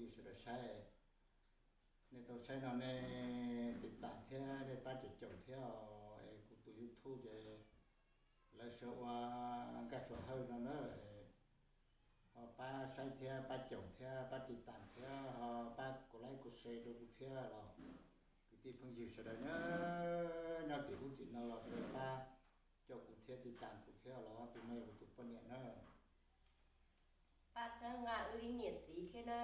yus sawv daws saib, nej tau saib no nej tiv tas thiab nej pab caum caum thiab os. Es kuv tus YouTube ces lawv sawv ua nkaj suav hawj no na, ho pab saib thiab pab caum thiab pab tiv tas thiab ho pab kuv like kuv share rau kuv thiab los kwv tij phooj ywg sawv daws nyob tim ub tim no los sawv daws pab caum kuv thiab tiv tas kuv thiab los tus no yog kuv tus poj niam na. Pab txhawb nqa wb ib niam txiv thiab na.